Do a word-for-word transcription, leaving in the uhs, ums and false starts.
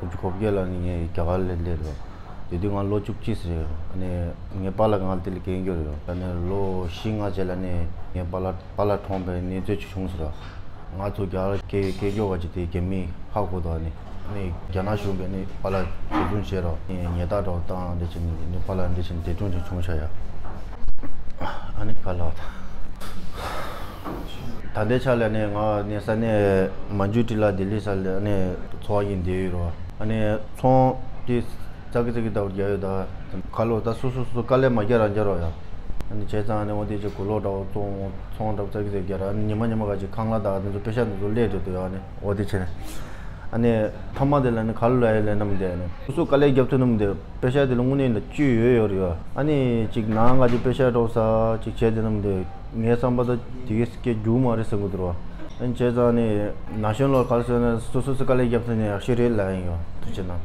དགུ་བཅུ་གོ་བརྒྱད་ལ་ནི་ངས་རྒྱ་གར་ལ་སླེབས་རེད། དེ་དུས་ང་ལོ་བཅུ་གཅིག་ཙམ་རེད། ཨ་ནི་ངའི་པཱ་ལགས་ང་ལ་དེ་ལ་སྐྱེལ་རྒྱུ་རེད། ཨ་ནི་ལོ་བཞི་ལྔ་རྗེས་ལ་ནི་ངའི་པཱ་ལགས་པཱ་ལགས་གྲོངས་པའི་གནས་ཚུལ་ཅིག་བྱུང་སོང་ར། ང་ཚོ་རྒྱ་གར་སྐྱེལ་སྐྱེལ་རྒྱུ་བ་ཅིག་དེ་རྒྱ་མིས་ཧ་གོ་དོ། ཨ་ནི་ཨ་ནི་རྒྱ་ནག་གཞུང་གིས་ནི་པཱ་ལགས་འཛིན་བཟུང་བྱས་ར། ཨ་ནི་ཉེས་རྡུང་འདྲ་བོ་བཏང་། འདི་བྱས་ནི་ནི་པཱ་ལགས་འདི་བྱས་ནི་འདས་གྲོངས་ཅིག་བྱུང་ཤག་ཡ། ཨ་ནི་ཁ་ལག་ད་ལྟའི་ཆ་ལ་ནི་ང་ནི་ས་གནས་མན་ཇུ་ཊི་ལ་ལྡི་ལི་ས་ལ་ནི་འཚོ་བ་ཡིན་བསྡད་ཡོད་རོ། ཨ་ནི་ཚོང་དེ་ཙག་གི་ཙག་གི་ལྟ་བུ་རྒྱག་ཡོད། ད་ཁ་ལོ་ད་སོ་སོ་སོ་སོ་དཀའ་ལས་མ་རྒྱག་རང་རྒྱག་རོགས་ཡ། ཨ་ནི་བྱས་ཙང་ནི་འོ་དེ་ཅིག་གོ་ལོག་འདྲ་བོ་ཚོང་ཚོང་འདྲ་བོ་ཙག་གི་ཙག་རྒྱག་ར། ཨ་ནི་ཉི་མ་ཉི་མ་ག་ཅིག་ཁང་གླ་དང་དེ་ཚོ་པེ་ཤག་དེ་ཚོ་སླེབས་འགྲོ་འདུག་ཡ། ཨ་ནི་འོ་དེ་བྱས་ནས་ཨ་ནི་མཐའ་མ་དེ་ལ་ནི་ག་ལ་ལ་ཡ་ལས་རྣམས་དེ་ནི་སོ་སོ་དཀའ་ལས་རྒྱབ་ཐུབ་རྣམས་དེ། པེ་ཤག་དེ་ལ་དངོས་གནས་ལ་བཅུད་ཡོད་ཡོད་རེད་བ། ཨ་ནི་ཅིག་ནང་ང་ཅིག་པེ་ཤག་འགྲོ་ས་ཅིག་བྱས་དེ་རྣམས་དེ་ངའི་བསམ་པ་ད་དེ་གའི་སྐད་རྒྱུག་མ་རེད་ཟེར་གི་འདུག་ར། ཨ་ནི་བྱས་ཙང་ནི་ན་གཞོན་ལོ་ག་རེ་ཟེར་ན་སོ་སོ་སོ་དཀའ་ལས་རྒྱབ་ཐུབ་ནས་ཡག་ཤོས་རེད་ལབ་ཡིན་ཡོད། ཐུགས་རྗེ་གནང་།